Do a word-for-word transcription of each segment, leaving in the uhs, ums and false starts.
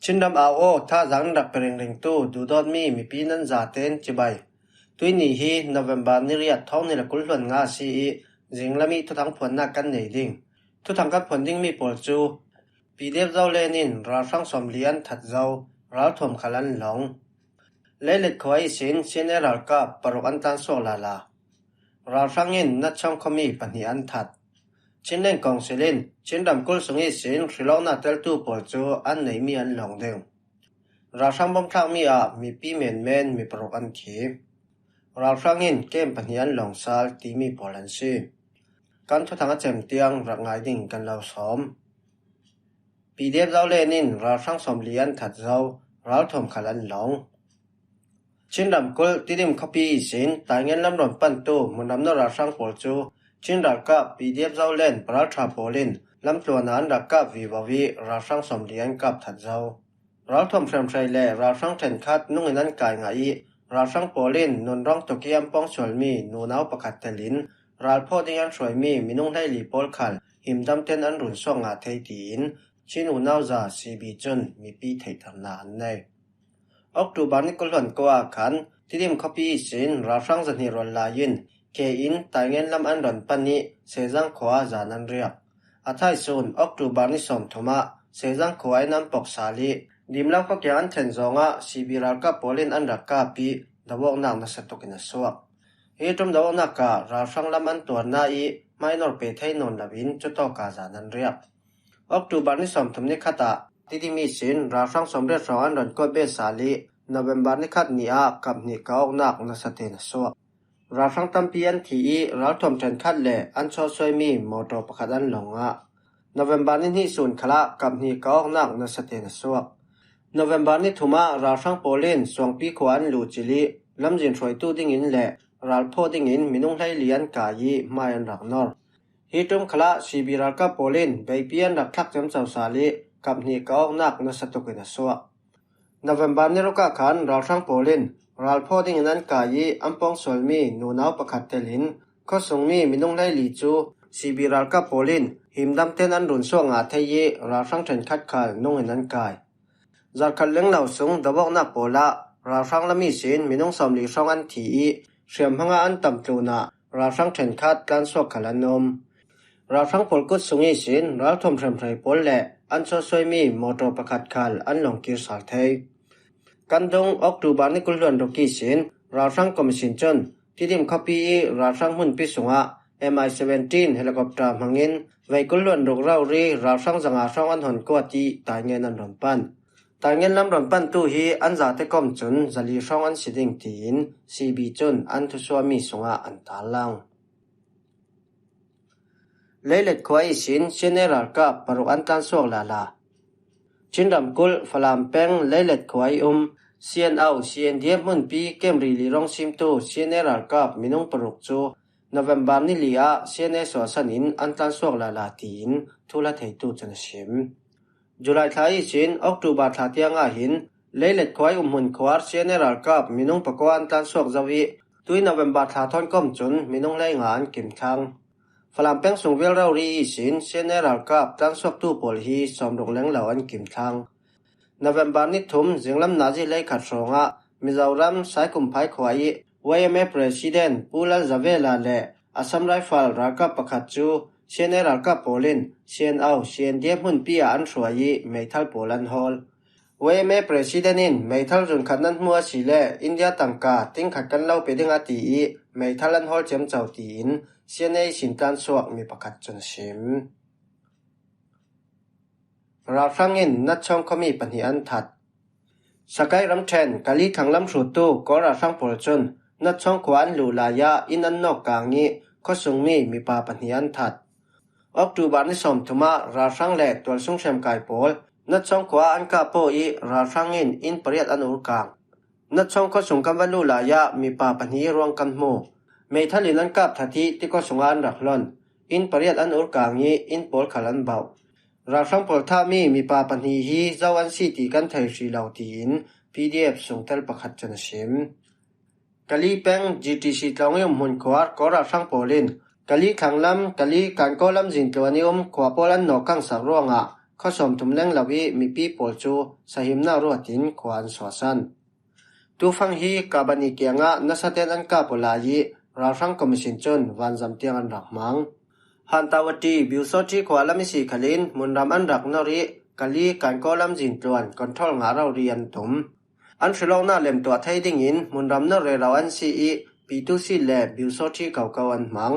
Chinram au aw, thazaang in rak pe ringringtu duhdawtmi mipi nan zaten cibai. Tuini hi November ni riat thawng ni le kul hluan nga si ih, zinglam ih thuthang phuannak kan nei ding. Thuthang kan phuan dingmi pawl cu P D F Zoland in ralhrang sawmli an that zo, ralthuam khal an long. Leilet khua ihsin C N A ralkap paruk an tlansuak lala. Ralhrang in Natchawng khuami pahnih an that. Chinland Council in Chin ramkulh sung ihsin hrilawknak teltu pawl cu an neihmi an long ding. Ralhrang bomthlakmi ah mipi menmen mi paruk an thi. Ralhrang in kem pahnih an long sal timi pawl an si. Kan thuthang a cem tiang rak ngai ding kan lo sawm. P D F Zoland in ralhrang sawmli an that zo, ralthuam khal an long. Chin ramkulh Tidim khuapi ihsin Taingen lamrawn pantu hmunram nawr ralhrang pawl cu Chin ralkap P D F Zoland paralṭha pawl in lamtluan ah an rak kap vivo ih ralhrang sawmli an kap that zo. Ralthuam hriamhrei le ralhrang ṭhenkhat nung in an kai ngah ih, ralhrang pawl in nunrawng tuk ih an pawngsualmi nunau pakhat telin ralphawh ding an hruaimi minung hleili pawl khal himdamten an runsuak ngah thei tiin Chin unauza C B cun mipi theihternak an nei. October ni kul hluan kua ah khan Tidim khuapi ihsin ralhrang zahnih rual lai in ke in Taingen lam an ron pan ih Sezang khua ah zan an riak. A thaisun October ni sawmthum ah Sezang khua in an pok sal ih Dimlo khua kiang an thlen zawng ah C B ralkap pawl in an rak kap ih doawknak nasa tuk in a suak. Hi ṭum doawknak ah ralhrang lam an tuarna ih minor pe thei nawn lo in cutawk ah zan an riak. October ni sawmthum ni khat ah Tidim ihsin ralhrang sawmriat hrawng an ron kuat bet sal ih November ni khat ni ah kap hnih kah awknak nasa tein a suak. Ralhrang tampi an thi ih ralthuam ṭhenkhat le an chawsuaimi mawṭaw pakhat an long ah November ni hnih sun khalah kap hnih kah awknak nasa tein a suak. November ni thum ah ralhrang pawl in Suangpi khua an luhcilh ih lamzin hruaitu dingin le ralphawh dingin minung hleili an kai ih hmai an rak nor. Hi ṭum khalah C B ralkap pawl in beipi an rak thlak ciamco sal ih kap hnih kah awknak nasa tuk in a suak. November ni ruk ah khan ralhrang pawl in ralphawh dingin an kai ih an pawngsualmi nunau pakhat telin khuasungmi minung hleili cu C B ralkap pawl in himdamten an runsuak ngah thei ih ralhrang ṭhenkhat khal nung in an kai. Zarhkhat lenglo sung doawknak pawl ah ralhrang lam ihsin minung sawmli hrawng an thi ih hriamhmang ah an tam tlun ah ralhrang ṭhenkhat tlansuak khal an um. Ralhrang pawl kut sung ihsin ralthuam hriamhrei pawl le an chawsuaimi mawṭaw pakhat khal an long kir sal thei. Kan dung October ni kul hluan ruk ihsin ralhrang commission cun Tidim khuapi ih ralhrang hmunpi sungah M I seventeen helicopter hmangin vei kul hluan ruk rori ralhrang zanga hrawng an hon kuat ih Taingen an ron pan. Taingen lam ron pantu hi an zate kawm cun zali hrawng an si ding tiin C B cun an thusuahmi sungah an tarlang. Leilet khua ihsin C N A ralkap paruk an tlansuak lala. Chin ramkulh Falam peng Leilet khua ih um C N O, C N D F hmunpi kem rili rawng simtu C N A ralkap minung paruk cu November ni li ah C N A suahsan in an tlansuak lala tiin thuhla theitu cun a sim. July thla ihsin October thla tiang ah hin Leilet khua ih um hmunkhuar C N A ralkap minung pakua an tlansuak zo ih tui November thla thawn kawm cun minung hleinga an kim thlang. Falam peng sung vial rori ihsin C N A ralkap tlansuaktu pawl hi sawmruk lenglo an kim thlang. November ni thum zinglam nazi hleikhat hrawngah Mizoram Saikumphai khua ih Y M A President Pu Lal Zavela le Assam Rifle ralkap pakhat cu C N A ralkap pawl in C N O, C N D F hmunpi ah an hruai ih meithal pawl an hawl. Y M A President in meithal zunkhat nan hmu asile India tangka tingkhat kan lo pe ding a ti ih meithal an hawl ciamco tiin C N A ihsin tlansuak mi pakhat cun a sim. Ralhrang in Natchawng khuami pahnih an that. Sakai ramṭhen Kali thanglam hruttu Kawl ralhrang pawl cun Natchawng khua an luh lai ah inn an nawk kang ih khuasungmi mipa pahnih an that. October ni sawmthum ah ralhrang le tualsung hriamkai pawl Natchawng khua an kah paw ih ralhrang in inn pariat an ur kang. Natchawng khuasung kan va luh lai ah mipa pahnih ruang kan hmu. Meithal in an kap that ih ti khuasung ah an rak hlon. Inn pariat an ur kang ih inn pawl khal an bauh. Ralhrang pawl thahmi mipa pahnih hi zo an si ti kan thei hrih lo tiin P D F sungtel pakhat cun a sim. Kali peng G T C tlawng ih um hmunkhuar Kawl ralhrang pawl in Kali thlanglam, Kali Kankaw lamzin tluan ih um khua pawl an nawk kangsak ruangah khaw sawmthum leng lo ih mipi pawl cu sahimnak ruatin khua an suahsan. Tufang hi Kabani kiangah nasaten an kap aw lai ih ralhrang commission cun vanzam tiang an rak hmang. Hantawati Biusawṭhi khua lam ihsi khalin hmunram an rak nor ih Kali Kankaw lamzin tluan control ngah rori an tum. An hrilawknak lemtuah thei dingin hmunram nor rero an si ih Pitusit le Biusawṭhi koko an hmang.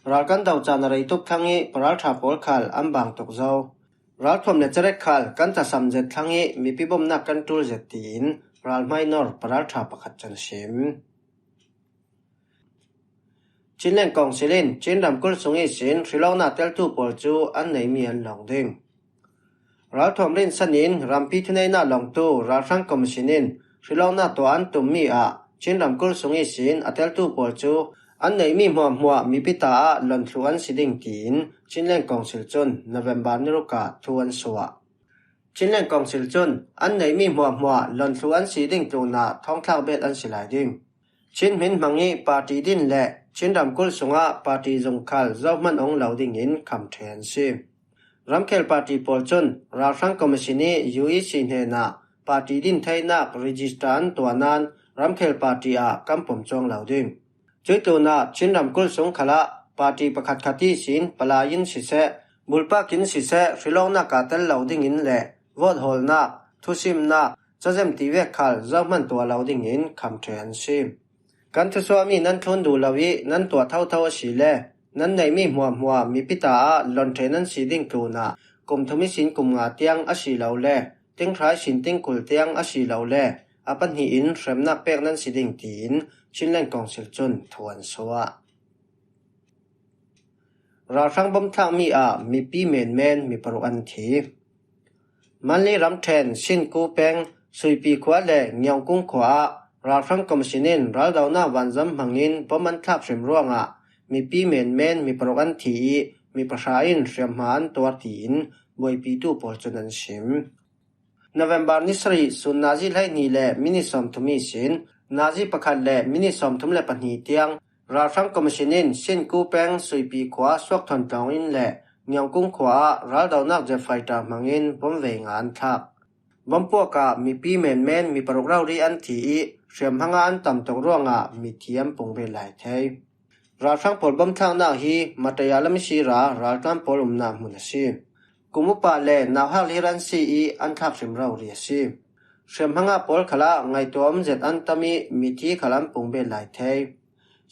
Ral kan do caan a rei tuk thlang ih paralṭha pawl khal an bang tuk zo. Ralthuam le cerek khal kan tasam zet thlang ih mipi bomnak kan ṭul zet tiin ralhmai nor paralṭha pakhat cun a sim. Chinland Council in Chin ramkulh sung ihsin hrilawknak teltu pawl cu an neihmi an lawng ding. Ralthuam rinsan in rampi thuneihnak lawngtu ralhrang commission in hrilawknak tuah an tummi ah Chin ramkulh sung ihsin a teltu pawl cu an neihmi hmuahhmuah mipi ta ah lonthluh an si ding tiin Chinland Council cun November ni ruk ah thu an suah. Chinland Council cun an neihmi hmuahhmuah lonthluh an si ding tlunah thawngthlak bet an si lai ding. Chin hmin hmang ih party din le Chin ramkulh sungah party zung khal zohman ong lo dingin khamṭhe an si. Ramkhel party pawl cun ralhrang commission ih U E C hnenah party din theinak register an tuah nain ramkhel party ah kan pom cuang lo ding. Cuih tlunah Chin ramkulh sung khalah party pakhatkhat ihsin palai in siseh, bulpak in siseh, hrilawknak ah tel lo dingin le vote hawlnak, thusimnak, cazem tivek khal zohman tuah lo dingin khamṭhe an si. Kan thusuahmi nan thlun duh lo ih nan tuah thotho a si le nan neihmi hmuahhmuah mipi ta ah lonṭhe nan si ding tlunah kum thum ihsin kum nga tiang a si lo le tinghrai sin tingkul tiang a si lo le a pahnih in hremnak pek nan si ding tiin Chinland Council cun thu an suah. Ralhrang bomthlakmi ah mipi menmen mi paruk an thi. Manli ramṭhen Sinku peng Suipi khua le Ngiongkung khua ah ralhrang commission in raldonak vanzam hmangin bom an thlak hrim ruangah mipi menmen mi paruk an thi ih mi pahra in hriamhma an tuar tiin buaipitu pawl cun an sim. November ni sarih sun nazi hleihnih le minit sawmthum ihsin nazi pakhat le minit sawmthum le pahnih tiang ralhrang commission in Sinku peng Suipi khua Suakthawn tlawng in le Ngiongkung khua ah raldonak jet fighter hmangin bom vei nga an thlak. Bom puak ah mipi menmen mi paruk rori an thi ih hriamhma ah an tam tuk ruangah mithi an pung ve lai thei. Ralhrang pawl bomthlaknak hi Mataya lam ihsi ra raltlan pawl umnak hmun a si. Kum upa le nauhak lihir an si ih an thlak hrim rori a si. Hriamhma ah pawl khalah ngaihtuah um zet an tam ih mithi khal an pung ve lai thei.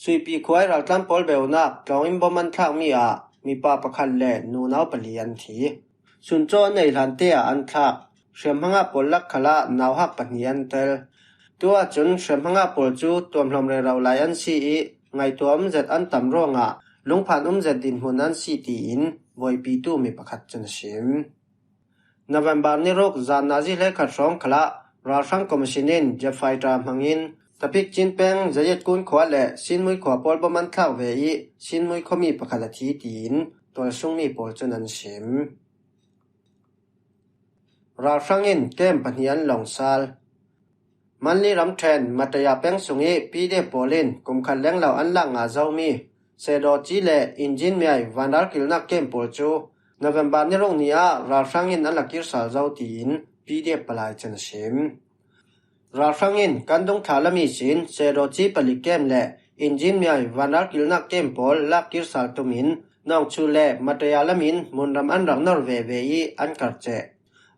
Suipi khua ih raltlan pawl beunak tlawngin bom an thlakmi ah mipa pakhat le nunau pali an thi. Suncaw an ei hlante ah an thlak. Hriamhma ah pawl lak khalah nauhak pahnih an tel. Tu ahcun hriamhma ah pawl cu tuamhlawm rero lai an si ih ngaihtuah um zet an tam ruangah lungphan um zet dinhmun an si tiin buaipitu mi pakhat cun a sim. November ni ruk zan nazi hleikhat hrawng khalah ralhrang commission in jet fighter hmangin Tapik Cin peng Zayet Kun khua le Sinmui khua pawl bom an thlak ve ih Sinmui khuami pakhat a thi tiin tualsungmi pawl cun an sim. Ralhrang in kem pahnih an lawng sal. Manli ramṭhen Mataya peng sung ih P D F pawl in kum khat leng lo an lak ngah zomi Sedaw Ci le Injin Miai vanral kilnak kem pawl cu November ni ruk ni ah ralhrang in an la kir sal zo tiin P D F palai cun a sim. Ralhrang in kan dungthla lam ihsin Sedaw Ci palik kem le Injin Miai vanral kilnak kem pawl lak kir sal tum in Nawngchu le Mataya lam in hmunram an rak nor veve ih an karceh.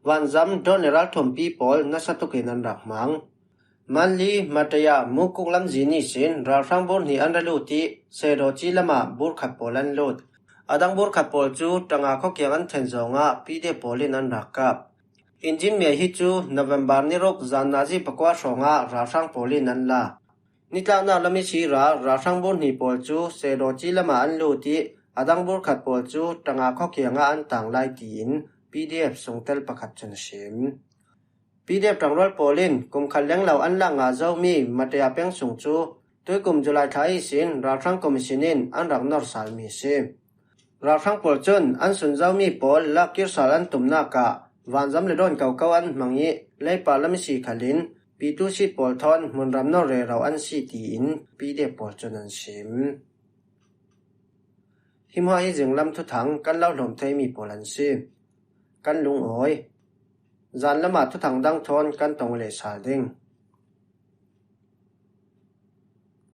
Vanzam drone le ralthuampi pawl nasa tukin an rak hmang. Manli, Mataya, Mukuk lamzin ihsin ralhrang bur hnih an ra lut ih Sedaw Ci lamah bur khat pawl an lut. A dang bur khat pawl cu Tanga khuakiang an then zongah P D F pawl in an rak kap. Injin Miai hi cu November ni ruk zan nazi pakua hrawngah ralhrang pawl in an la. Nitlaknak lam ihsi ra ralhrang bur hnih pawl cu Sedaw Ci lamah an lut ih a dang bur khat pawl cu Tanga khuakiang ah an tang lai tiin P D F sungtel pakhat cun a sim. P D F ṭangrual pawl in kum khat leng lo an lak ngah zomi Mataya peng sung cu tuikum July thla ihsin ralhrang commission in an rak nor salmi a si. Ralhrang pawl cun an sun zomi pawl lak kir sal an tumnak ah vanzam le drone koko an hmang ih leipar lam ihsi khalin Pitusit pawl thawn hmunram nor rero an si tiin P D F pawl cun an sim. Hi hmuah hi zinglam thuthang kan lo hlawm theimi pawl an si. kan lungawi. Zan lamah thuthang dang thawn kan tong leh sal ding.